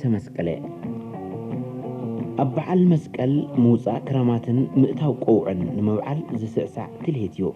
ተመስቀለ። ኣብ በዓል መስቀል ምውጻእ ክራማትን ምእታው ቀውዕን ንምብዓል ዝስዕሳዕ ትልሂት እዩ።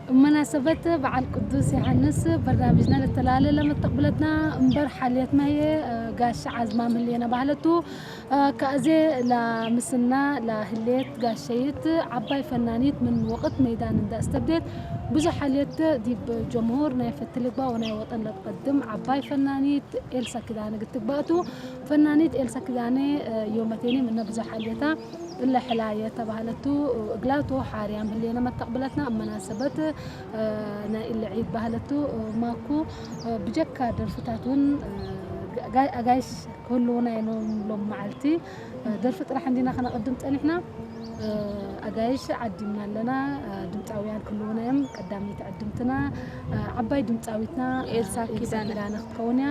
ብመናሰበት በዓል ቅዱስ ዮሃንስ በርናምጅና ለተላለለ መተቅብለትና እምበር ሓልየትና እየ ጋሽ ዓዝማም ህልየና ባህለቱ ከእዜ ላምስና ላህልየት ጋሸይት ዓባይ ፈናኒት ምን ወቅት መይዳን እንዳ እስተብዴት ብዙሕ ሓልየት ዲብ ጀምሁር ናይ ፈትልግባ ወናይ ወጠን ለትቀድም ዓባይ ፈናኒት ኤልሳ ኪዳነ ግትግባእቱ ፈናኒት ኤልሳ ኪዳነ ዮመቴኒ ምነ ብዙሕ ሓልየታ እለ ሕላየ ተባህለቱ እግላቶ ሓርያም ህሌነ መተቕብለትና እመናሰበት ናይ እለ ዒድ ባህለቱ ማኩ ብጀካ ደርፍታት እውን ኣጋይሽ ክህልውና እዮም ሎም መዓልቲ ደርፊ ጥራሕ እንዲና ከነቕድም ጸኒሕና። ኣጋይሽ ዓዲምና ኣለና። ድምፃውያን ክህልውና እዮም። ቀዳመይቲ ዕድምትና ዓባይ ድምፃዊትና ኤልሳ ኤልሳ ኪዳነ። ኪዳነ ክትከውን እያ።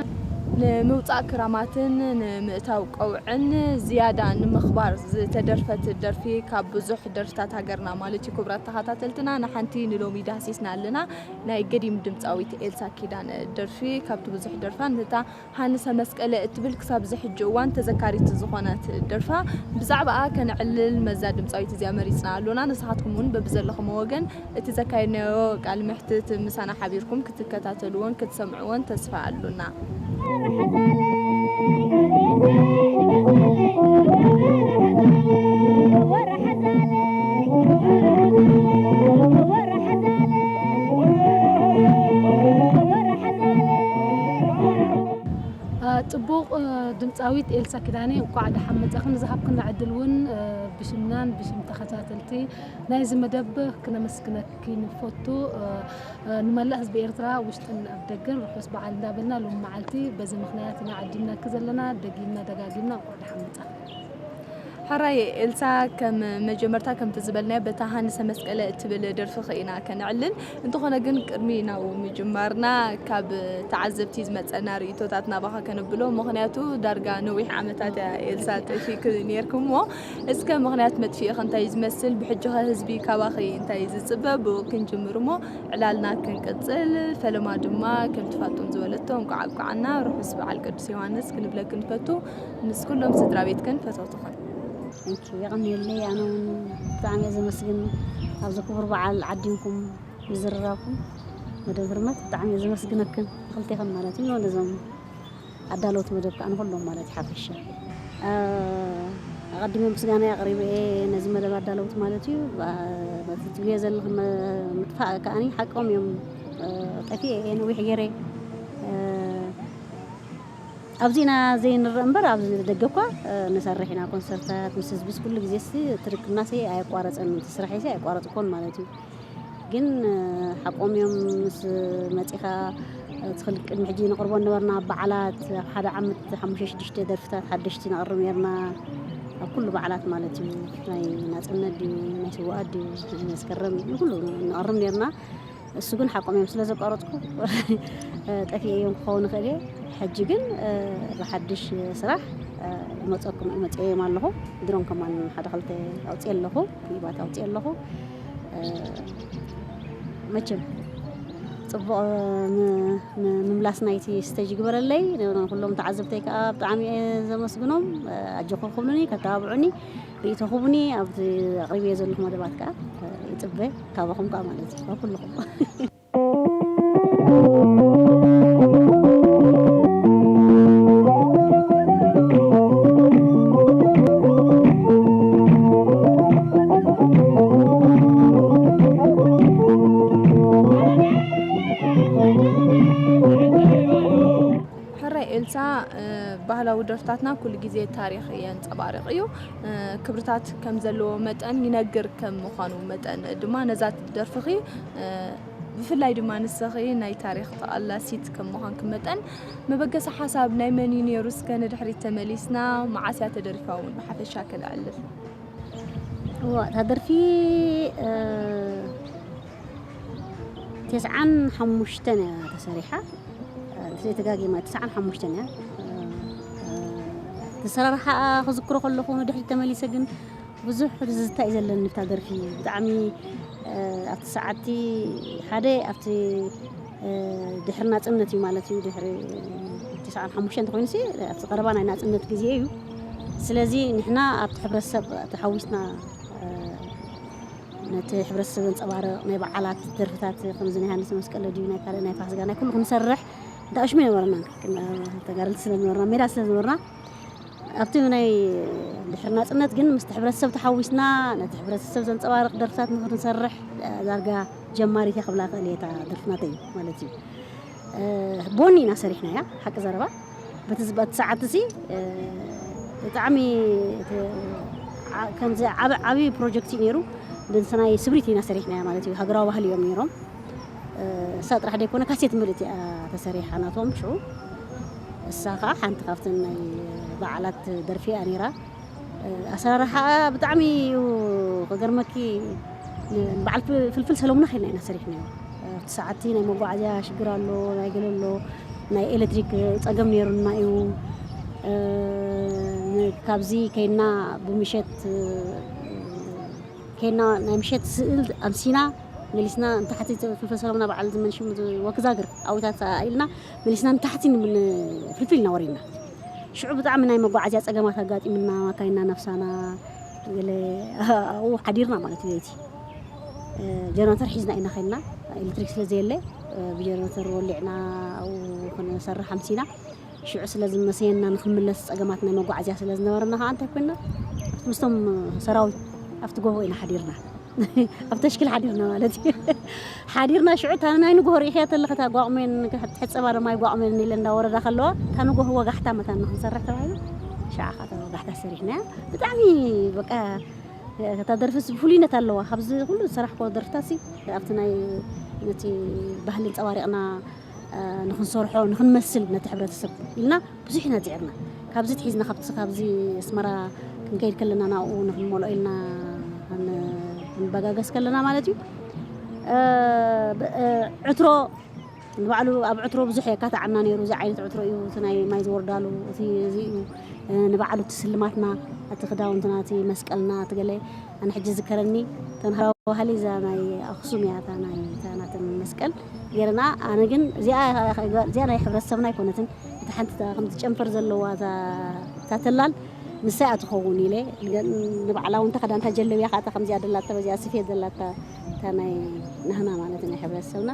ንምውፃእ ክራማትን ንምእታው ቀውዕን ዝያዳ ንምኽባር ዝተደርፈት ደርፊ ካብ ብዙሕ ደርፍታት ሃገርና ማለት እዩ። ክቡራት ተኸታተልትና ንሓንቲ ንሎሚ ዳህሲስና ኣለና። ናይ ገዲም ድምፃዊት ኤልሳ ኪዳነ ደርፊ ካብቲ ብዙሕ ደርፋ ነታ ሃንሰ መስቀለ እትብል ክሳብ እዚ ሕጂ እዋን ተዘካሪት ዝኾነት ደርፋ ብዛዕባኣ ከነዕልል መዛ ድምፃዊት እዚኣ መሪፅና ኣሎና። ንስኻትኩም እውን በብዘለኹም ወገን እቲ ዘካየድናዮ ቃል ምሕትት ምሳና ሓቢርኩም ክትከታተልዎን ክትሰምዕዎን ተስፋ ኣሉና። ጽቡቕ ድምጻዊት ኤልሳ ኪዳነ እንኳዕ ደሓን መጻኺ። ንዝሃብክና ዕድል እውን ብሽምናን ብሽም ተኸታተልቲ ናይዚ መደብ ክነመስግነኪ ንፈቱ። ንመላእ ህዝቢ ኤርትራ ውሽጥን ኣብ ደገን ርሑስ በዓል እንዳበልና ሎም መዓልቲ በዚ ምኽንያት ኢና ዓዲምናኪ ዘለና። ደጊምና ደጋጊምና እንኳዕ ደሓን መጻኺ። ሕራይ ኤልሳ፣ ከም መጀመርታ ከምቲ ዝበልናዮ በታ ሃንሰ መስቀለ እትብል ደርፍኺ ኢና ከነዕልል። እንተኾነ ግን ቅድሚ ናብኡ ምጅማርና ካብ ተዓዘብቲ ዝመጸና ርእይቶታት ናባኻ ከነብሎ፣ ምኽንያቱ ዳርጋ ነዊሕ ዓመታት እያ ኤልሳ ጠፊእኪ ኔርኪ እሞ፣ እስከ ምኽንያት መጥፊእኺ እንታይ እዩ ዝመስል? ብሕጂ ኸ ህዝቢ ካባኺ እንታይ እዩ ዝጽበ? ብኡ ክንጅምር እሞ ዕላልና ክንቅጽል፣ ፈለማ ድማ ከምቲ ፋጡም ዝበለቶ እንቋዕ ኣብቅዓና ርሑስ በዓል ቅዱስ ዮሃንስ ክንብለኪ ንፈቱ። ምስ ኩሎም ስድራ ቤትክን ፈተውትኽን። Thank you። የቐንየለይ። ኣነ እውን ብጣዕሚ እየ ዘመስግን ኣብዚ ክቡር በዓል ዓዲምኩም ምዝርራብኩም መደብ ህርመት ብጣዕሚ እየ ዘመስግነክን ንኽልቴኽን ማለት እዩ ነዞም ኣዳለውቲ መደብ ከዓ ንኹሎም ማለት እዩ ሓፈሻ። ኣቐዲመ ምስጋና ኣቕሪበ እየ ነዚ መደብ ኣዳለውቲ ማለት እዩ። በቲ ትብልዮ ዘለኺ ምጥፋእ ከዓኒ ሓቆም እዮም። ጠፊኤ እየ ነዊሕ ገይረ ኣብዚና ዘይንረአ እምበር ኣብዚ ደገ እኳ ንሰርሕ ኢና ኮንሰርታት ምስ ህዝብስ ኩሉ ግዜ ሲ ትርክብና ሲ ኣየቋረፀን እቲ ስራሕ ሲ ኣየቋረፅኮን ማለት እዩ። ግን ሓቆም እዮም ምስ መፂኻ እቲ ክል ቅድሚ ሕጂ ነቕርቦ ነበርና ኣብ በዓላት ኣብ ሓደ ዓመት ሓሙሽተ ሽዱሽተ ደርፍታት ሓደሽቲ ነቕርብ ነርና ኣብ ኩሉ በዓላት ማለት እዩ። ናይ ናፅነት ድዩ ናይ ስዋኣት ድዩ ናይ መስከረም ድዩ ኩሉ ነቕርብ ነርና። እሱ ግን ሓቆም እዮም ስለ ዘቋረፅኩ ጠፊኤ እዮም ክኸውን ይኽእል እየ። ሕጂ ግን ብሓድሽ ስራሕ ይመፀኩም ይመፅኦም ኣለኹ። ድሮን ከማን ሓደ ክልተ ኣውፅእ ኣለኹ ክሊባት ኣውፅእ ኣለኹ። መቸም ፅቡቕ ምምላስ ናይቲ ስተጅ ግበረለይ። ኩሎም ተዓዘብተይ ከዓ ብጣዕሚ እየ ዘመስግኖም። ኣጆኹ ክብሉኒ ከተባብዑኒ ርእይቶ ክቡኒ ኣብቲ ኣቕሪብዮ ዘለኹ መደባት ከዓ ይፅበ ካባኹም ከዓ ማለት እዩ ካብ ኩልኹም። ሕራይ ኤልሳ፣ ባህላዊ ደርፍታትና ኩሉ ግዜ ታሪኽ የንጸባርቕ እዩ። ክብርታት ከም ዘለዎ መጠን ይነግር ከም ምዃኑ መጠን ድማ ነዛ ደርፍኺ ብፍላይ ድማ ንስኺ ናይ ታሪኽ ተቓላሲት ከም ምዃንኪ መጠን፣ መበገሲ ሓሳብ ናይ መን እዩ ነይሩ? እስከ ንድሕሪት ተመሊስና መዓስ እያ ተደሪፋ እውን ብሓፈሻ ከነዕልል። እዋ፣ እታ ደርፊ፣ እ፣ ተስዓን ሓሙሽተን እያ ተሰሪሓ። እ፣ እንተዘይተጋጊመ፣ ተስዓን ሓሙሽተን እያ። እ፣ እ፣ ተሰራርሓኣ ክዝክሮ ከለኹ፣ ንድሕሪት ተመሊሰ ግን ብዙሕ ትዝታ እዩ ዘለኒ ኣብታ ደርፊ። ብጣዕሚ፣ እ፣ ኣብቲ ሰዓትቲ ሓደ ኣብቲ፣ እ፣ ድሕሪ ናጽነት እዩ ማለት እዩ። ድሕሪ ተስዓን ሓሙሽተን እንተኾይኑሲ ኣብቲ ቀረባ ናይ ናጽነት ግዜ እዩ። ስለዚ ንሕና ኣብቲ ሕብረተሰብ ተሓዊስና፣ እ፣ ነቲ ሕብረተሰብ ዘንጸባርቕ ናይ በዓላት ደርፍታት ከምዚ ናይ ሃንስ መስቀል ድዩ ናይ ካልእ ናይ ፋሲጋ ናይ ኩሉ ክንሰርሕ እንዳ ኣሽሙ ነበርና። ተጋደልቲ ስለ ዝነበርና፣ ሜዳ ስለ ዝነበርና፣ ኣብቲ ናይ ድሕሪ ናጽነት ግን ምስቲ ሕብረተሰብ ተሓዊስና ነቲ ሕብረተሰብ ዘንጸባርቕ ደርፍታት ንኽንሰርሕ ዳርጋ ጀማሪት እያ ክብላ እኽእል እየ እታ ደርፊ ናተይ ማለት እዩ። እ፣ ቦኒ ኢና ሰሪሕናያ፣ ሓቂ ዘረባ። በቲ ዝበ-፣ እቲ ሰዓትሲ፣ እ፣ ብጣዕሚ እቲ ዓ-፣ ከምዚ ዓብ-፣ ዓብዪ ፕሮጀክት እዩ ነይሩ። ንሳ ናይ ስብሪት ኢና ሰሪሕናያ ማለት እዩ። ሃገራዊ ባህሊ እዮም ነይሮም። እ፣ እሳ ጥራሕ ደይኮነ ካሴት ምልእቲ እያ ተሰሪሓ ናቶም ሽዑ። እሳ ኸዓ ሓንቲ ካብተን ናይ በዓላት ደርፊ እያ ነይራ። እ፣ ኣሰራርሓኣ ብጣዕሚ እዩ ክገርመኪ። ንበዓል ፍ-፣ ፍልፍል ሰለሙና ኸይድና ኢና ሰሪሕናዮ። ኣብቲ ሰዓትቲ ናይ መጓዓዝያ ሽግር ኣሎ፣ ናይ ገለ ኣሎ፣ ናይ ኤሌክትሪክ ጸገም ነይሩና እዩ። እ፣ ካብዚ ከይድና ብምሸት፣ እ፣ ከይድና ናይ ምሸት ስእል ኣምሲና መሊስና ንታሕቲ፣ ፍልፍል ሰለሙና በዓል ዝመን ሽሙ ወክዛግር ኣዊታት ኢልና መሊስና ንታሕቲ ምን ፍልፍል ኢና ወሪድና። ሽዑ ብጣዕሚ ናይ መጓዓዝያ ጸገማት ኣጋጢምና፣ ማካይና ነፍሳና ገለ ኣብኡ ሓዲርና ማለት እዩ። ለይቲ፣ እ፣ ጀነረተር ሒዝና ኢና ኸይድና፣ ኤሌክትሪክ ስለ ዘየለ፣ እ፣ ብጀነረተር ወሊዕና ኣብኡ ክንሰርሕ ኣምሲና። ሽዑ ስለ ዝመሰየና ንኽንምለስ ጸገማት ናይ መጓዓዝያ ስለ ዝነበረና ኸዓ እንታይ ኮይንና፣ ምስቶም ሰራዊት ኣብቲ ጎቦ ኢና ሓዲርና። ኣብ ተሽኪል ሓዲርና ማለት እዩ። ሓዲርና ሽዑ እታ ናይ ንግሆ ርኢኽያ ተለኺ፣ እታ ጓቑሜን፣ ትሕት ጸባ ድማ ኣይጓቑሜን ኢለ እንዳወረዳ ከለዋ፣ እታ ንግሆ ወጋሕታ መታን ንኽንሰርሕ ተባሂሉ፣ ሽዓ ኸዓ እታ ወጋሕታ ሰሪሕናያ። ብጣዕሚ በቃ እታ ደርፍስ ፍሉይነት ኣለዋ። ካብዚ ኩሉ ዝሰራሕክዎ ደርፍታሲ ኣብቲ ናይ ነቲ ባህሊ ኣንጸባሪቕና፣ እ፣ ንኽንሰርሖ፣ ንኽንመስል ነቲ ሕብረተሰብ ኢልና ብዙሕ ኢና ጽዒርና። ካብዚ ትሒዝና ካብቲ፣ ካብዚ ኣስመራ ክንከይድ ከለና ናብኡ ንኽንመልኦ ኢልና ን-፣ ክንበጋገስ ከለና ማለት እዩ። እ፣ ብ-፣ እ፣ ዕትሮ ንባዕሉ ኣብ ዕትሮ ብዙሕ የካትዓና ነይሩ። እዚ ዓይነት ዕትሮ እዩ፣ እቲ ናይ ማይ ዝወርዳሉ፣ እቲ እዚ እዩ። እ፣ ንባዕሉ እቲ ስልማትና፣ እቲ ክዳውንትና፣ እቲ መስቀልና፣ እቲ ገለ ኣነ ሕጂ ዝከረኒ እተን ሃራዊ ባህሊ እዛ ናይ ኣኽሱም እያ፣ እታ ናይ፣ እታ ናተን መስቀል ገይረና። ኣነ ግን እዚኣ፣ እዚኣ ናይ ሕብረተሰብና ኣይኮነትን። እታ ሓንቲ እታ ከምቲ ጨንፈር ዘለዋ እታ፣ እታ ተላል ንሳ እያ ትኸውን ኢለ፣ ንባዕላ እውን እታ ክዳንታ ጀለብያ ከዓ እታ ከምዚኣ ደላታ፣ በዚኣ ስፌት ደላታ፣ እታ ናይ ናህና ማለት ናይ ሕብረተሰብና።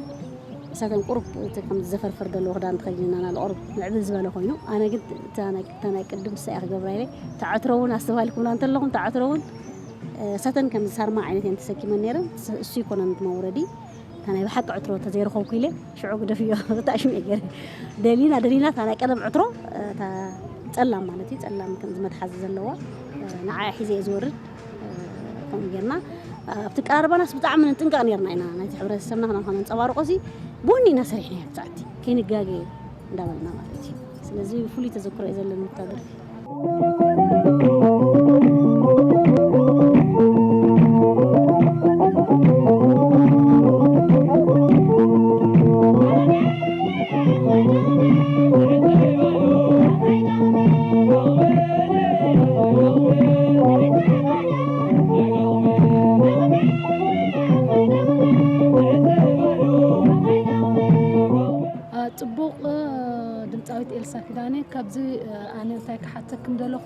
እሳተን ቁሩብ እቲ ከም ዘፈርፈር ዘለዎ ክዳን ተኸዲነናል፣ ቁሩብ ምዕብል ዝበለ ኮይኑ። ኣነ ግን እታ ናይ፣ እታ ናይ ቅድም ንሳ እያ ክገብራ ኢለ። እታ ዕትሮ እውን ኣስተብሃልኩምላ እንተለኹም፣ እታ ዕትሮ እውን፣ እ፣ እሳተን ከም ሳርማ ዓይነት እየን ተሰኪመን ነይረን። እሱ፣ እሱ ይኮነን እቲ መውረዲ። እታ ናይ ብሓቂ ዕትሮ ተዘይረኸብኩ ኢለ፣ ሽዑ ግደፍዮ፣ ተኣሽሙ እየ ገይረ። ደሊና፣ ደሊና፣ እታ ናይ ቀደም ዕትሮ፣ እ፣ እታ ጸላም ማለት እዩ፣ ጸላም ከምዚ መትሓዚ ዘለዋ፣ እ፣ ንዓኣ ሒዘ እየ ዝወርድ። ከምኡ ጌርና ኣብቲ ቀራርባናስ ብጣዕሚ ንጥንቀቕ ኔርና ኢና። ናይቲ ሕብረተሰብና ክና ከነንጸባርቆ ሲ ቡኒ ኢና ሰሪሕና ኣብቲ ሰዓቲ ከይንጋገ እንዳበልና ማለት እዩ። ስለዚ ፍሉይ ተዘክሮ እዩ ዘለኒ ኣብታ ደርፊ። ጽቡቕ። ድምፃዊት ኤልሳ ኪዳነ፣ ካብዚ ኣነ እንታይ ክሓተክም ደለኹ፣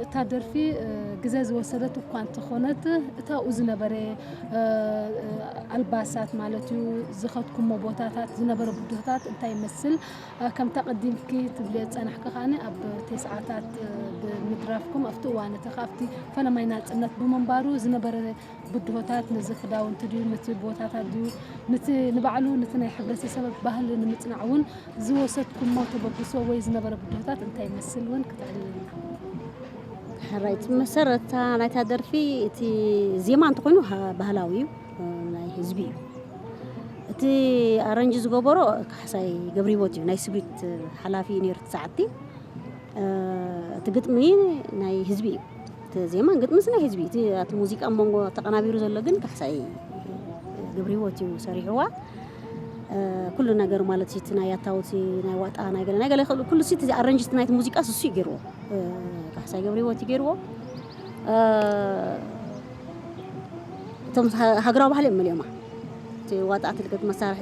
እታ ደርፊ ግዜ ዝወሰደት እኳ እንተኾነት፣ እታ ኣብኡ ዝነበረ ኣልባሳት ማለት እዩ፣ ዝኸድኩሞ ቦታታት፣ ዝነበረ ብድሆታት እንታይ ይመስል፣ ከምታ ቀዲምኪ ትብልዮ ዝጸናሕኪ ከኣ ኣብ ተስዓታት ብምድራፍኩም ኣብቲ እዋን እቲ ካብቲ ፈለማይ ናጽነት ብምንባሩ ዝነበረ ብድሆታት፣ ነዚ ክዳውንቲ ድዩ፣ ነቲ ቦታታት ድዩ፣ ነቲ ንባዕሉ ነቲ ናይ ሕብረተሰብ ባህሊ ንምጽናዕ እውን ዝወሰድኩሞ ተበግሶ ወይ ዝነበረ ብድሆታት እንታይ ይመስል እውን ክተዕልልና። ሕራይ፣ እቲ መሰረት እታ ናይታ ደርፊ እቲ ዜማ እንተኾይኑ ሃ-፣ ባህላዊ እዩ፣ ናይ ህዝቢ እዩ። እቲ እቲ ኣረንጅ ዝገበሮ ካሕሳይ ገብሪቦት እዩ፣ ናይ ስዊት ሓላፊ እዩ ነይሩ እቲ ሰዓቲ። እቲ ግጥሚ ናይ ህዝቢ እዩ። እቲ ዜማን ግጥምስ ናይ ህዝቢ እዩ። እቲ ሙዚቃ መንጎ ተቐናቢሩ ዘሎ ግን ካሕሳይ ገብሪቦት እዩ ሰሪሕዋ። ኩሉ ነገር ማለት እቲ ናይ ኣታውቲ ናይ ዋጣ ናይ ገለ ናይ ገለ ኩሉ እቲ ኣረንጅ ናይቲ ሙዚቃ እሱ እዩ ገይርዎ። ካሕሳይ ገብሪቦት እዩ ገይርዎ። እቶም ሃገራዊ ባህሊ እዮም መሊኦማ። እቲ ዋጣ ትልቅት መሳርሒ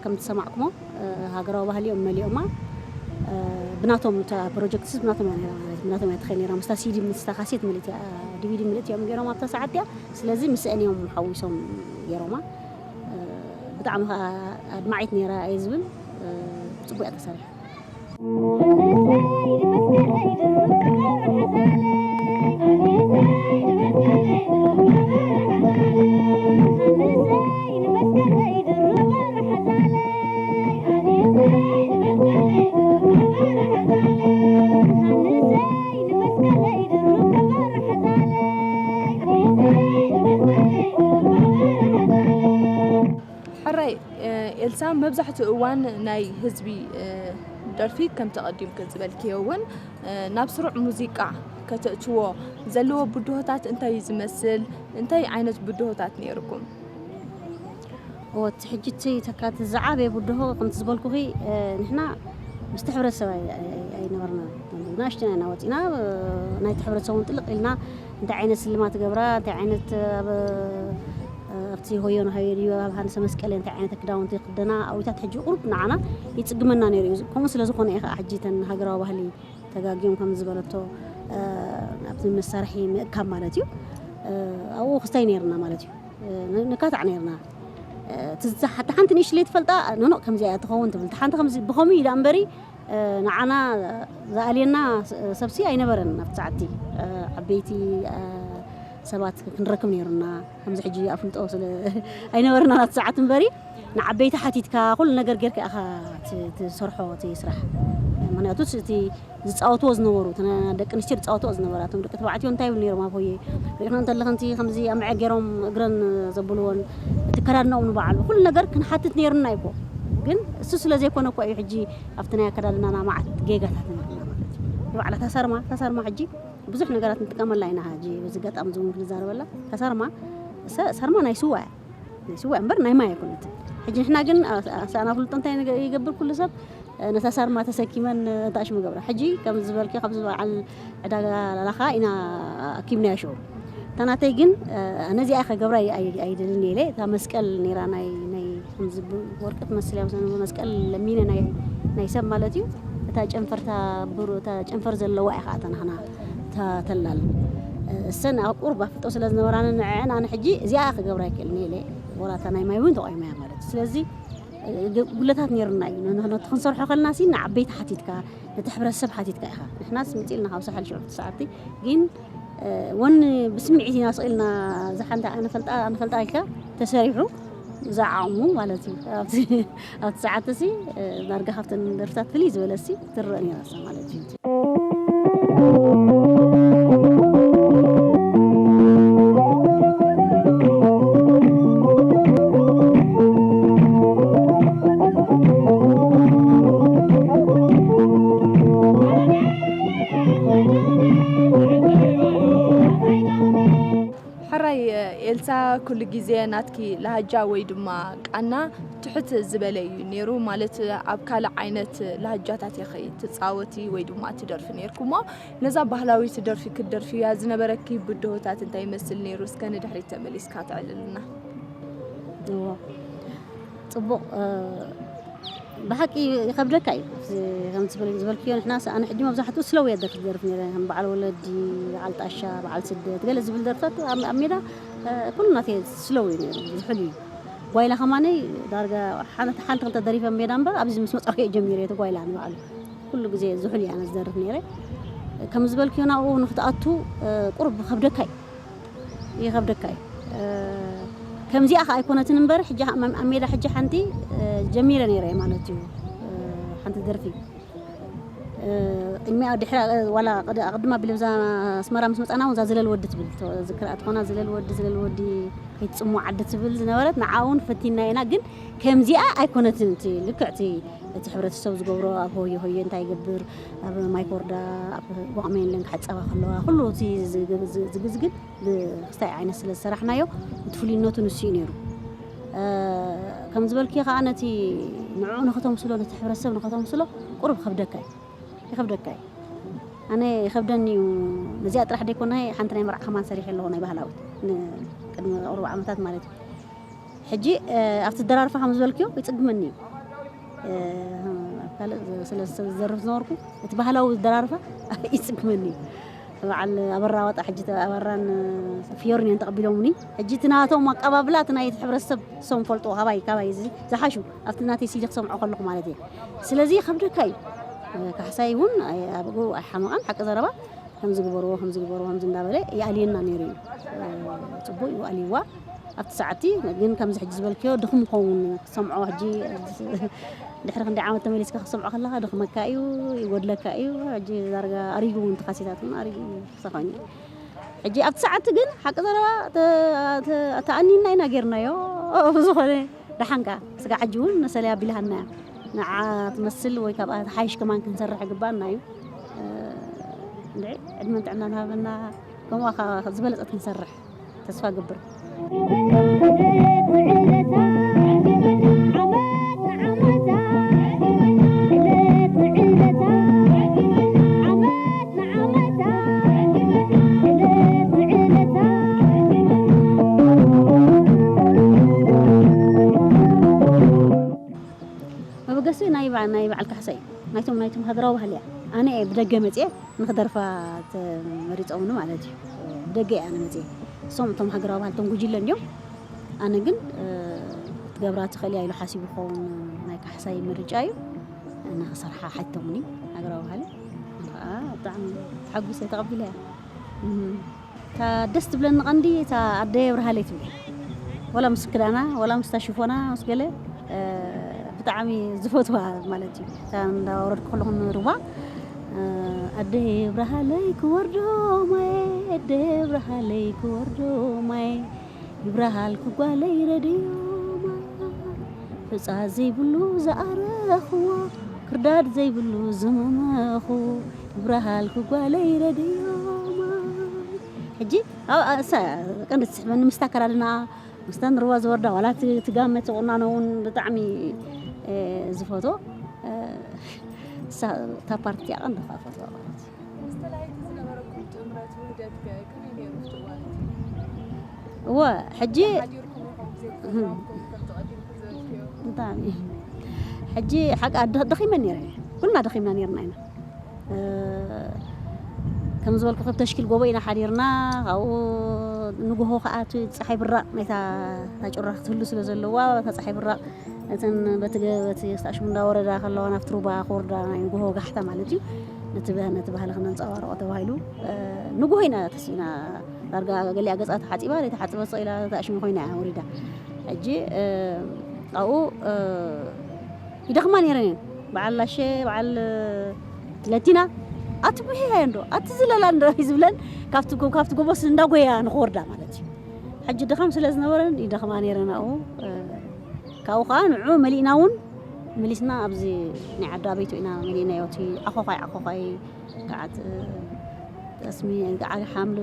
ከም ዝሰማዕኩሞ ሃገራዊ ባህሊ እዮም መሊኦማ። ብናቶም እታ ፕሮጀክትስ ብናቶም እያ ነራ ማለት ብናቶም እያ ትኸይድ ነራ ምስታ ሲዲ ምስታ ካሴት ምልእቲ ዲቪዲ ምልእቲ እዮም ገይሮም ኣብታ ሰዓት እያ። ስለዚ ምስአን እዮም ሓዊሶም ገይሮማ። ብጣዕሚ ከዓ ኣድማዒት ነራ እየ ዝብል። ፅቡቅ እያ ተሰሪሓ። ሕራይ ኤልሳ፣ መብዛሕትኡ እዋን ናይ ህዝቢ ደርፊ ከምቲ ቀዲምኪ ዝበልክዮ እውን ናብ ስሩዕ ሙዚቃ ከተእትዎ ዘለዎ ብድሆታት እንታይ እዩ ዝመስል? እንታይ ዓይነት ብድሆታት ነይርኩም? እወ፣ እቲ ሕጂ እቲ ተካቲ ዝዓበየ ብድሆ ከምቲ ዝበልኩኺ ንሕና ምስቲ ሕብረተሰብ ኣይነበርና። ናእሽትና ኢና ወፂና ናይቲ ሕብረተሰብ እውን ጥልቕ ኢልና እንታይ ዓይነት ስልማት ገብራ እንታይ ዓይነት ኣብቲ ሆዮ ንሃዮ ድዩ ኣብ ሃንሰ መስቀል እንታይ ዓይነት ክዳውንቲ ክደና ኣዊታት ሕጂ ቁሩብ ንዓና ይፅግመና ነይሩ እዩ። ከምኡ ስለ ዝኾነ እዩ ከዓ ሕጂ ተን ሃገራዊ ባህሊ ተጋግዮም ከም ዝበለቶ ኣብቲ መሳርሒ ምእካብ ማለት እዩ። ኣብኡ ክስታይ ነይርና ማለት እዩ። ንካታዕ ነይርና። ሓንቲ ሓንቲ ንእሽለይ ትፈልጣ ኖኖ ከምዚኣ እያ ትኸውን ትብል ሓንቲ ከምዚ ብኸምኡ ኢዳ እምበሪ ንዓና ዝኣልየና ሰብሲ ኣይነበረን ኣብቲ ሰዓቲ። ዓበይቲ ሰባት ክንረክብ ነይሩና። ከምዚ ሕጂ ኣፍልጦ ስለ ኣይነበረና ናብቲ ሰዓት እምበሪ ንዓበይቲ ሓቲትካ ኩሉ ነገር ጌርካ ኢኻ ትሰርሖ እቲ ስራሕ። ምክንያቱ እቲ ዝፃወትዎ ዝነበሩ ደቂ ኣንስትዮ ዝፃወትዎ ዝነበራ እቶም ደቂ ተባዕትዮ እንታይ ይብሉ ነይሮም ኣብ ሆየ ሪእኽና እንተለኽንቲ ከምዚ ኣምዐ ገይሮም እግረን ዘብልዎን እቲ ከዳድናኦም ንባዕሉ ኩሉ ነገር ክንሓትት ነይሩና ይኮ። ግን እሱ ስለ ዘይኮነ እኮ እዩ ሕጂ ኣብቲ ናይ ኣከዳድናና ማዓት ጌጋታት ንርና ማለት እዩ። ንባዕላ ታሳርማ ታሳርማ ሕጂ ብዙሕ ነገራት ንጥቀመላ ኢና። ሕጂ በዚ ኣጋጣሚ እዚ እውን ክንዛረበላ እታ ሳርማ፣ እሳ ሳርማ ናይ ስዋ እያ። ናይ ስዋ እምበር ናይ ማይ ኣይኮነትን። ሕጂ ንሕና ግን ኣሳእና ፍልጦ እንታይ ንገ-፣ ይገብር ኩሉ ሰብ፣ እ፣ ነታ ሳርማ ተሰኪመን፣ እ፣ ታሽሙ ገብራ። ሕጂ ከም ዝበልኪ ካብዚ በዓል ዕዳጋ ላኻ ኢና ኣኪብናዮ ሽዑ። እታ ናተይ ግን፣ እ፣ ነዚኣ ከገብራ ኣይ-፣ ኣይ-፣ ኣይደልን እየ ኢለ። እታ መስቀል ነይራ ናይ፣ ናይ ከምዚ ብ-፣ ወርቂ ትመስል እያ፣ መስቀል ለሚነ ናይ፣ ናይ ሰብ ማለት እዩ። እታ ጨንፈር፣ እታ ብሩ-፣ እታ ጨንፈር ዘለዋ እያ ኸዓ እታ ናህና፣ እታ ተላል። እሰን ኣብ ቁሩብ ኣፍልጦ ስለ ዝነበራኒ ንዐዐን ኣነ ሕጂ እዚኣ ክገብራ ኣይክእልን እየ ኢለ፣ ወላ እታ ናይ ማይ እውን ተቆይማ እያ ማለት እዩ። ስለዚ፣ እ፣ ግ-፣ ጉለታት ነይሩና እዩ። ን-፣ ን-፣ ነቲ ክንሰርሖ ከለና ሲ ንዓበይቲ ሓቲትካ፣ ነቲ ሕብረተሰብ ሓቲትካ ኢኻ። ንሕናስ ምጽእ ኢልና ካብ ሳሕል ሽዑ ሰዓቲ ግን፣ እ፣ ወን ብስምዒት ኢና ስቕ ኢልና፣ እዛ ሓንቲ ኣነ ፈልጣ፣ ኣነ ፈልጣ ኢልካ ተሰሪሑ፣ እዛ ዓቕሙ ማለት እዩ። ኣብቲ፣ ኣብቲ ሰዓትሲ፣ እ፣ ዳርጋ ካብተን ደርፍታት ፍልይ ዝበለሲ ትረአ ነይራሳ ማለት እዩ። ሕራይ ኤልሳ፣ ኩሉ ግዜ ናትኪ ላህጃ ወይ ድማ ቃና ትሕት ዝበለ እዩ ነይሩ። ማለት ኣብ ካልእ ዓይነት ላህጃታት ኢኺ ትጻወቲ ወይ ድማ ትደርፊ ነይርኩሞ። ነዛ ባህላዊት ደርፊ ክትደርፍያ ዝነበረኪ ብድሆታት እንታይ ይመስል ነይሩ? እስከ ንድሕሪት ተመሊስካ ተዕልልና። እዎ። ጽቡቕ፣ እ፣ ብሓቂ ይኸብደካ እዩ። እዚ ከም ዝበል-፣ ዝበልክዮ ንሕና ስ-፣ ኣነ ሕጂ መብዛሕትኡ ስለው እየ ደርፊ ዝደርፍ ነይረ። ከም በዓል ወለዲ፣ በዓል ጣሻ፣ በዓል ስደት፣ ገለ ዝብል ደርፍታት ኣብ፣ ኣብ ሜዳ፣ እ፣ ኩሉ ናተይ ስለው እዩ ነይሩ። ዝሑል እዩ። ጓይላ ከማነይ ዳርጋ ሓንቲ፣ ሓንቲ ክልተ ደሪፈ ሜዳ እምበር ኣብዚ ምስ መጻእኩ እየ ጀሚረ እቲ ጓይላ ንባዕሉ። ኩሉ ግዜ ዝሑል እየ ኣነ ዝደርፍ ነይረ። ከም ዝበልክዮ ናብኡ ንክትኣቱ፣ እ፣ ቁሩብ ይኸብደካ እዩ። ይኸብደካ እዩ። እ፣ ከምዚኣ ከኣ ኣይኮነትን እምበር፣ ሕጂ ኣብ፣ ኣብ ሜዳ ሕጂ ሓንቲ፣ እ፣ ጀሚረ ነይረ ማለት እዩ። እ፣ ሓንቲ ደርፊ። እ፣ ቅድሚኣ ድሕሪ ዋላ ቅድ- ኣቕድማ ቢለ ብዛ ኣስመራ ምስ መጻና እውን እዛ ዝለል ወዲ ትብል ተ- ዝክርኣ ትኾና ዝለል ወዲ ዝለል ወዲ ከይትጽምዋ ዓዲ ትብል ዝነበረት ንዓ እውን ፈቲና ኢና። ግን ከምዚኣ ኣይኮነትን። እቲ ልክዕ እቲ እቲ ሕብረተሰብ ዝገብሮ ኣብ ሆየ ሆየ እንታይ ይገብር ኣብ ማይ ኮርዳ ኣብ ጓቕሜለን ክሓጸባ ከለዋ ኩሉ እቲ ዝግ- ዝግ- ዝግዝግን ብክስታይ ዓይነት ስለ ዝሰራሕናዮ እቲ ፍሉይነቱ ንሱ እዩ ነይሩ። ከም ዝበልክዮ ከዓ ነቲ ንዕኡ ንኸተምስሎ ነቲ ሕብረተሰብ ንኸተምስሎ ቁሩብ ከብደካ እዩ ይኸብደካ እዩ። ኣነ ይኸብደኒ እዩ። ነዚኣ ጥራሕ ደይኮነ ሓንቲ ናይ መርዓ ከማን ሰሪሐ ኣለኹ ናይ ባህላዊት ቅድሚ ቁሩብ ዓመታት ማለት እዩ። ሕጂ ኣብቲ ደራርፋ ከም ዝበልክዮ ይፅግመኒ እዩ። ኣብ ካልእ ስለ ዝዘርፍ ዝነበርኩ እቲ ባህላዊ ደራርፋ ይፅግመኒ እዩ። በዓል ኣበራ ዋጣ ሕጂ ኣበራን ፍዮርን እዮም ተቐቢሎምኒ። ሕጂ እቲ ናቶም ኣቀባብላ እቲ ናይ ሕብረተሰብ እሶም ፈልጥዎ ካባይ ካባይ ዝሓሹ ኣብቲ ናተይ ሲዲ ክሰምዖ ከለኹ ማለት እየ። ስለዚ ከብደካ እዩ። ካሕሳይ እውን ኣብኡ ኣይሓመቐን ሓቂ ዘረባ ከም ዝግበርዎ ከም ዝግበርዎ ከምዚ እንዳበለ ይኣልየና ነይሩ እዩ። ፅቡቅ እዩ ኣልይዋ ኣብቲ ሰዓቲ። ግን ከምዚ ሕጂ ዝበልክዮ ድኹም ኸውን ክሰምዖ ሕጂ ድሕሪ ክንደይ ዓመት ተመሊስካ ክሰምዖ ከለካ ድኽመካ እዩ፣ ይጎድለካ እዩ። ሕጂ ዳርጋ ኣሪጉ እውን ተካሲታት እውን ኣሪጉ ክሰኸኒ ሕጂ ኣብቲ ሰዓቲ ግን ሓቂ ዘረባ ተኣኒና ኢና ጌርናዮ። ብዝኾነ ደሓንካ ስጋ ሕጂ እውን መሰለያ ቢልሃና እያ። ንዓ ትመስል ወይ ካብኣ ትሓይሽ ከማን ክንሰርሕ ይግባና እዩ። እንድዒ ዕድመን ጥዕናን ሃበና። ከምኡ ዝበለፀት ክንሰርሕ ተስፋ ገብር። መበገሲ ናይ በዓ- ናይ በዓል ካሕሳ እዩ። ናይቶም ናይቶም ሃገራዊ ባህሊ እያ። ኣነ እየ ብደገ መፅየ ንክደርፋ ተመሪፆምኒ ማለት እዩ። ብደገ እየ ኣነ መፅየ። እሶም እቶም ሃገራዊ ባህልቶም ጉጅለ እንዲዮም። ኣነ ግን ክትገብራ ትኽእል እያ ኢሉ ሓሲቡ ክኸውን ናይ ካሕሳይ ምርጫ እዩ። ንክሰርሓ ሓቶምኒ ሃገራዊ ባህሊ። ኣነ ከዓ ብጣዕሚ ተሓጒሰ ተቐቢለ እያ። እታ ደስ ትብለኒ ቀንዲ እታ ኣደ የብርሃለይ ትብል። ወላ ምስ ክዳና ወላ ምስታ ሽፎና ምስ ገለ ብጣዕሚ ዝፈትዋ ማለት እዩ። እታ እንዳወረድኩ ከለኹ ንሩባ ኣደ የብርሃለይ ክወርዶ ማየ ኣደ የብርሃለይ ክወርዶ ማየ ይብርሃልኪ ጓለይ ረድዮ ማየ ሑጻ ዘይብሉ ዝኣረኽዎ ክርዳድ ዘይብሉ ዝመመኽዎ ይብርሃልኪ ጓለይ ረድዮ ማየ ሕጂ ኣብ እሳ ቀንዲ ትስሕበኒ ምስታ ኣከዳድና ምስታ ንርዋ ዝወርዳ ዋላ እቲ እቲ ጋመ እቲ ቁናኖ እውን ብጣዕሚ ዝፈትዎ እሳ እታ ፓርቲ እያ ቀንዲ ከዓ ፈትዋ ማለት እዩ። ምስ ተላሃይቲ ዝነበረኩም ጥምረት ውህደት ከ ከመይ ነይሩ ኣብቲ እዋን እቲ? እወ ሕጂ ሓዲርኩም ኢኹም ብዘይ ፕሮግራምኩም ከምቲ ቀዲምኩም ዝበልክዮ? ብጣዕሚ ሕጂ ሓቂ ኣደ- ደኺመን ነይረ ኩልና ደኺምና ነይርና ኢና። ከም ዝበልኩ ኣብ ተሽኪል ጎቦ ኢና ሓዲርና። ካብኡ ንጉሆ ከዓ እቲ ፀሓይ ብራቕ ናይታ እታ ጩራ ክትህሉ ስለ ዘለዋ እታ ፀሓይ ብራቕ እተን በቲ ገ- በቲ ስታሽሙ እንዳወረዳ ከለዋ ናብቲ ሩባ ክወርዳ ናይ ንጉሆ ጋሕታ ማለት እዩ። ነቲ በ- ነቲ ባህሊ ክነንፀባርቆ ተባሂሉ ንጉሆ ኢና ተሲና ዳርጋ ገሊኣ ገፃ ተሓፂባ ዘይተሓፅበ ስቕ ኢላ ተኣሽሙ ኮይና እያ ወሪዳ። ሕጂ ኣብኡ ይደኽማ ነይረን እየን። በዓል ላሸ በዓል ለቲና ኣቲ ብሄያ እንዶ ኣቲ ዝለላ እንዶ እዩ ዝብለን ካብቲ ጎ- ካብቲ ጎቦስ እንዳጎያ ንክወርዳ ማለት እዩ። ሕጂ ድኻም ስለ ዝነበረን ይደኽማ ነይረን ኣብኡ። ካብኡ ከዓ ንዑ መሊእና እውን መሊስና ኣብዚ ናይ ዓዲ ኣበይቱ ኢና መሊእናዮ። እቲ ዓኾዃይ ዓኾዃይ ገዓት ጠስሚ ገዓት ሓምሊ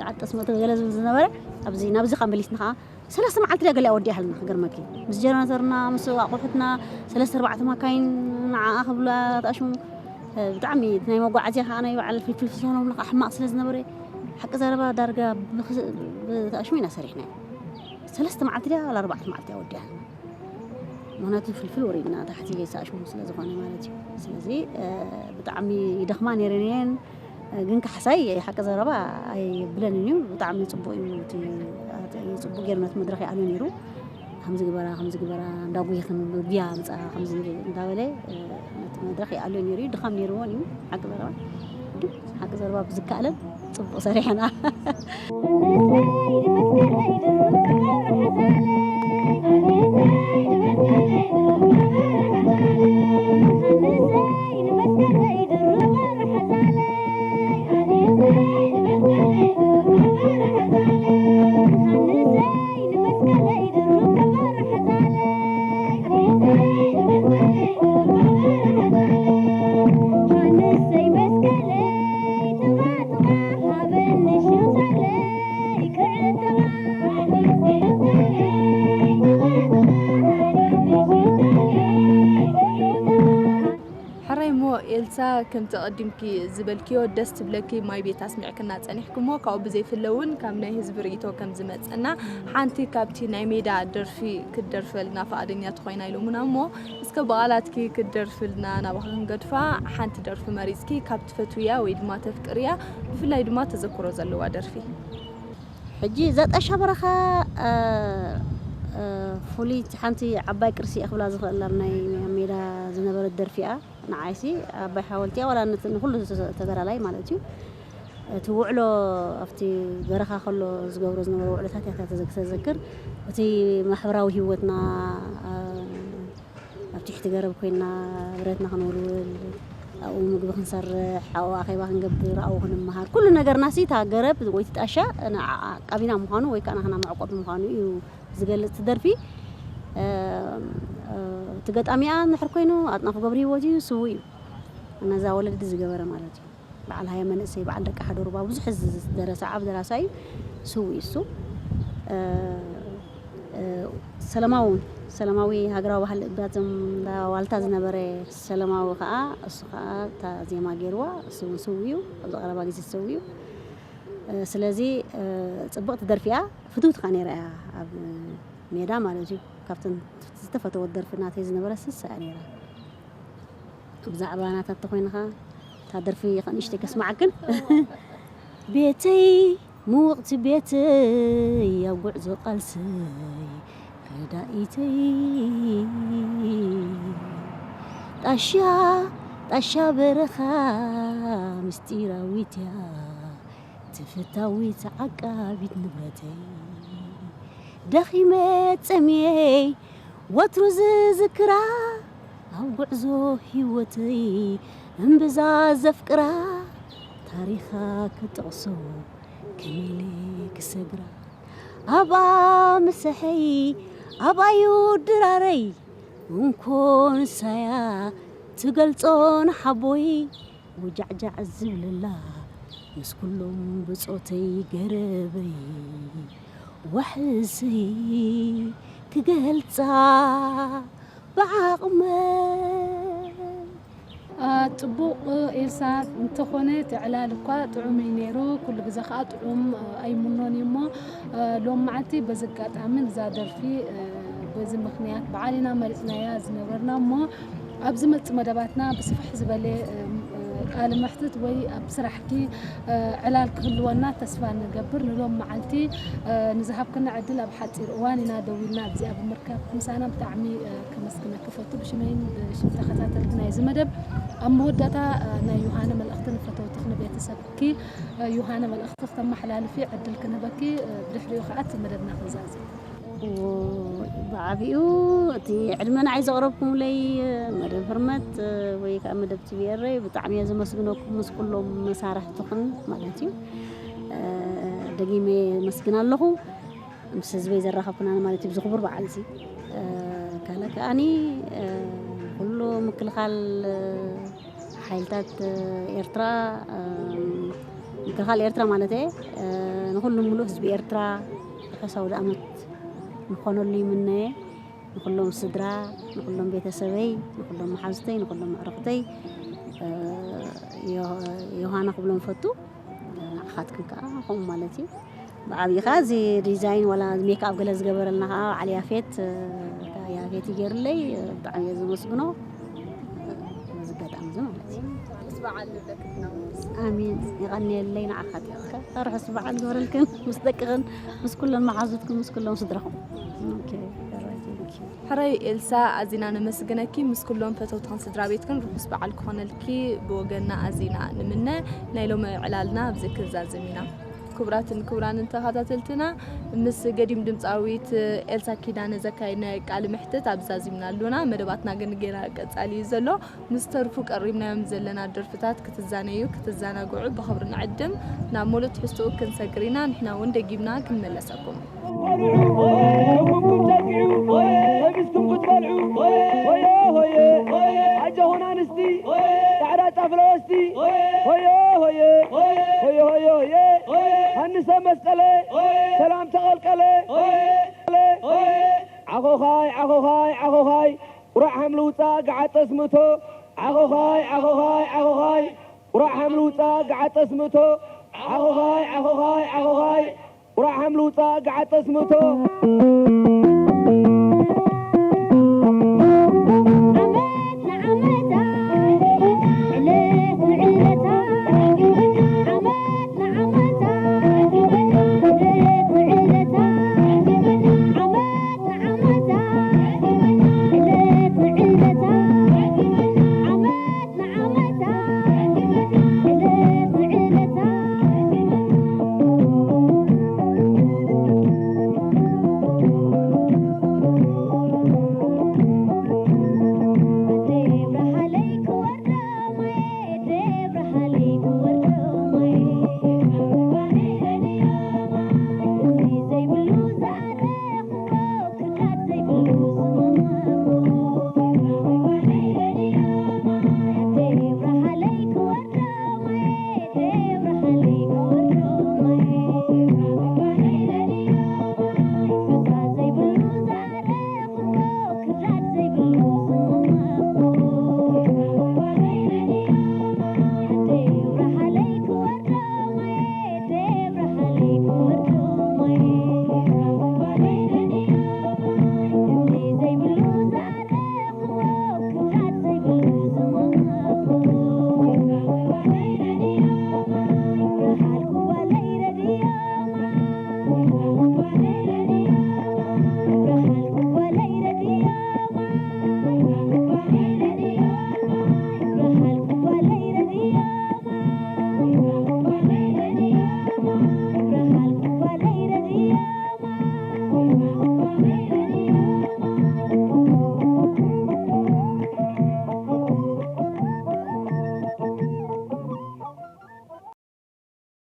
ገዓት ጠስሚ ገለ ዝብል ዝነበረ ኣብዚ ናብዚ ካብ መሊስና ከዓ ሰለስተ መዓልቲ ድያ ገሊኣ ወዲኣ ሃልና ክገርመኪ ምስ ጀነረተርና ምስ ኣቑሑትና ሰለስተ ኣርባዕተ ማካይን ንዓኣ ክብላ ተኣሽሙ። ብጣዕሚ እቲ ናይ መጓዓዝያ ከዓ ናይ በዓል ፍልፍል ፍሳኖም ከዓ ሕማቕ ስለ ዝነበረ ሓቂ ዘረባ ዳርጋ ብክ- ብተኣሽሙ ኢና ሰሪሕናዮ። ሰለስተ መዓልቲ ድያ ዋላ ኣርባዕተ መዓልቲ እያ ወዲኣና። ምክንያቱ ፍልፍል ወሪድና ታሕቲ ዘይሰኣሽሙ ስለ ዝኾነ ማለት እዩ። ስለዚ ብጣዕሚ ይደኽማ ነይረን እየን። ግን ካሕሳይ ሓቂ ዘረባ ኣይብለንን እዩ። ብጣዕሚ ፅቡቅ እዩ እቲ ፅቡቅ ገይሩ ነቲ መድረክ ይኣልዮ ነይሩ። ከምዚ ግበራ ከምዚ ግበራ እንዳጉይኽን ብጉያ ምፃ ከምዚ እንዳበለ ነቲ መድረክ ይኣልዮ ነይሩ እዩ። ድኻም ነይርዎን እዩ ሓቂ ዘረባ። ግን ሓቂ ዘረባ ብዝከኣለን ፅቡቅ ሰሪሐና። እታ ከምቲ ቀዲምኪ ዝበልክዮ ደስ ትብለኪ ማይ ቤት ኣስሚዕክና ጸኒሕክሞ፣ ካብኡ ብዘይፍለ እውን ካብ ናይ ህዝቢ ርእይቶ ከም ዝመጸና፣ ሓንቲ ካብቲ ናይ ሜዳ ደርፊ ክትደርፈልና ፍቓደኛ ተኾይና ኢሎምና እሞ፣ እስከ ብቓላትኪ ክትደርፍልና ናባኺ ክንገድፋ፣ ሓንቲ ደርፊ መሪጽኪ ካብ ትፈትውያ ወይ ድማ ተፍቅርያ፣ ብፍላይ ድማ ተዘክሮ ዘለዋ ደርፊ። ሕጂ እዛ ጣሻ በረኻ፣ እ፣ እ፣ ፍሉይቲ ሓንቲ ዓባይ ቅርሲ እየ ክብላ ዝኽእል ኣብ ናይ ሜዳ ዝነበረት ደርፊ እያ። ንዓይሲ ዓባይ ሓወልቲ እያ፣ ዋላ ነት-፣ ንኹሉ ተ-፣ ተጋዳላይ ማለት እዩ። እቲ ውዕሎ ኣብቲ በረኻ ከሎ ዝገብሮ ዝነበረ ውዕሎታት እያ እታ ተዘክ-፣ ተዘክር። እቲ ማሕበራዊ ህይወትና፣ እ፣ ኣብ ትሕቲ ገረብ ኮይና ብረትና ክንውልውል፣ ኣብኡ ምግቢ ክንሰርሕ፣ ኣብኡ ኣኼባ ክንገብር፣ ኣብኡ ክንመሃር፣ ኩሉ ነገርና ሲ እታ ገረብ ወይ እቲ ጣሻ ንዓኣ ኣቃቢና ምዃኑ ወይ ከዓ ንዓና መዕቆቢ ምዃኑ እዩ ዝገልጽ እቲ ደርፊ። እ፣ እ፣ እቲ ገጣሚኣ እንድሕር ኮይኑ ኣጥናፉ ገብረሂወት እዩ፣ ስዉእ እዩ። ነዛ ወለዲ ዝገበረ ማለት እዩ። በዓል ሃየ መንእሰይ፣ በዓል ደቂ ሓደሩባ ብዙሕ ዝ-፣ ዝደረሰ ዓቢ ደራሳይ እዩ። ስዉእ እዩ እሱ። እ፣ እ፣ ሰለማዊ እውን፣ ሰለማዊ ሃገራዊ ባህሊ እባጽም እንዳ ዋልታ ዝነበረ ሰለማዊ ከኣ፣ እሱ ከኣ እታ ዜማ ገይርዋ፣ እሱ እውን ስዉእ እዩ። ኣብዚ ቀረባ ግዜ ዝሰው እዩ። እ፣ ስለዚ፣ እ፣ ጽብቕቲ ደርፊ እያ፣ ፍትውቲ ከኣ ነይራ እያ ኣብ ሜዳ ማለት እዩ። ካብተን ዝተፈተወት ደርፊ ናተይ ዝነበረ ስሳ እያ ነይራ። ብዛዕባ ናታ እንተኾይንኻ፣ እታ ደርፊ ንእሽተይ ከስምዓክን። ቤተይ፣ ምውቕቲ ቤተይ፣ ኣብ ጉዕዞ ቃልሰይ ረዳኢተይ። ጣሻ፣ ጣሻ በረኻ ምስጢራዊት እያ፣ ተፈታዊት ዓቃቢት ንብረተይ። ደኺመ ጸምየይ ወትሩ ዝዝክራ፣ ኣብ ጉዕዞ ህይወተይ እምብዛ ዘፍቅራ፣ ታሪኻ ክጠቕሶ ከመይ ኢለ ክሰግራ። ኣብኣ ምሰሐይ ኣብኣዩ ድራረይ፣ እንኮ ንሳያ ትገልጾ ንሓቦይ። ውጃዕጃዕ ዝብለላ ምስ ኩሎም ብጾተይ ገረበይ፣ ዋሕሰይ ክገልጻ ብዓቕመይ። አ፣ ጽቡቕ ኤልሳ፣ እንተኾነ እቲ ዕላል እኳ ጥዑም እዩ ነይሩ፣ ኩሉ ግዜ ከኣ ጥዑም፣ አ፣ ኣይምኖን እዩ እሞ፣ አ፣ ሎም መዓልቲ በዚ ኣጋጣሚ ንዛ ደርፊ፣ አ፣ በዚ ምኽንያት በዓል ኢና መሪጽናያ ዝነበርና እሞ፣ ኣብ ዝመጽእ መደባትና ብስፍሕ ዝበለ፣ አ፣ ቃለ መሕትት ወይ ኣብ ስራሕኪ፣ አ፣ ዕላል ክህልወና ተስፋ ንገብር። ንሎም መዓልቲ፣ አ፣ ንዝሃብክና ዕድል ኣብ ሓጺር እዋን ኢና ደዊልና ኣብዚኣ ብምርካብ ምሳና ብጣዕሚ፣ አ፣ ከመስግነኪ እፈቱ። ብሽመይን ብሽም ተኸታተልቲ ናይዚ መደብ ኣብ መወዳእታ፣ አ፣ ናይ ዮሃነ መልእኽቲ ንፈተውትኽ ንቤተሰብኪ፣ አ፣ ዮሃነ መልእኽቲ ክተመሓላልፊ ዕድል ክንህበኪ፣ አ፣ ብድሕሪኡ ከኣ እቲ መደብና ክንዛዝም። ብዓቢኡ እቲ ዕድመ ንዓይ ዘቕረብኩምለይ መደብ ህርመት ወይ ከዓ መደብ ቲቪ ኤረይ ብጣዕሚ እየ ዘመስግነኩም ምስ ኩሎም መሳርሕትኽን ማለት እዩ። ደጊመ የመስግን ኣለኹ። ምስ ህዝበይ ዘራኸብኩና ማለት እዩ ብዚ ክቡር በዓል እዚ። ካልእ ከኣኒ ኩሉ ምክልኻል ሓይልታት ኤርትራ፣ ምክልኻል ኤርትራ ማለት እየ፣ ንኹሉ ምሉእ ህዝቢ ኤርትራ ርሑስ ኣውደኣመት ንኾነሉ ይምነየ። ንኹሎም ስድራ፣ ንኹሎም ቤተሰበይ፣ ንኹሎም መሓዙተይ፣ ንኹሎም ኣዕሩኽተይ ዮሃና ክብሎም ፈቱ። ንዓኻትክን ከኣ ከምኡ ማለት እዩ። ብዓብዪ ከኣ እዚ ዲዛይን ዋላ ሜክኣፕ ገለ ዝገበረልና ከኣ በዓል ያፌት፣ ያፌት እዩ ገይሩለይ። ብጣዕሚ እየ ዘመስግኖ። በዚ ኣጋጣሚ እዚ ማለት እዩ። ኣሜን። የቐንየለይ። ንዓኻትክን ከኣ ርሑስ በዓል ግበረልክን ምስ ደቅኽን ምስ ኩለን መሓዙትክን ምስ ኩሎም ስድራኹም። ኦኬ። ሕራይ ኤልሳ፣ ኣዚና ነመስግነኪ። ምስ ኩሎም ፈተውትኽን ስድራ ቤትክን ርሑስ በዓል ክኾነልኪ ብወገንና ኣዚና ንምነ። ናይ ሎሚ ዕላልና ኣብዚ ክንዛዝም ኢና። ክቡራትን ክቡራንን ተኸታተልትና፣ ምስ ገዲም ድምፃዊት ኤልሳ ኪዳነ ዘካየድናዮ ቃለ መሕትት ኣብዚ ዛዚምና ኣሎና። መደባትና ግን ገና ቀጻሊ እዩ ዘሎ። ምስ ተርፉ ቀሪብናዮም ዘለና ደርፍታት ክትዛነዩ፣ ክትዘናግዑ ብኽብሪ ንዕድም። ናብ ሙሉእ ትሕዝትኡ ክንሰግር ኢና፣ ንሕና እውን ደጊምና ክንመለሰኩም። ኣጆኹም ኣንስቲ ጻዕዳ ጣፍ ለበስቲ ሆየ ሆየ ሆየ ሆየ ሆየ ሃንሰ መስቀለ ሰላም ተቐልቀለ ዓኾኻይ ዓኾኻይ ዓኾኻይ ቁራዕ ሃም ልውጻእ ገዓጠስ ምእቶ ዓኾዃይ ዓኾዃይ ዓኾዃይ፣ ቁራዕ ሓምሊ ውጻእ፣ ገዓጠስ ምእቶ። ዓኾዃይ ዓኾዃይ ዓኾዃይ፣ ቁራዕ ሓምሊ ውጻእ፣ ገዓጠስ ምእቶ። ዓመት ንዓመታ፣ ዕለት ንዕለታ፣ ዓመት ንዓመታ፣ ዕለት ንዕለታ፣ ዓመት ንዓመታ፣ ዕለት ንዕለታ፣ ዓመት ንዓመታ፣ ዕለት ንዕለታ።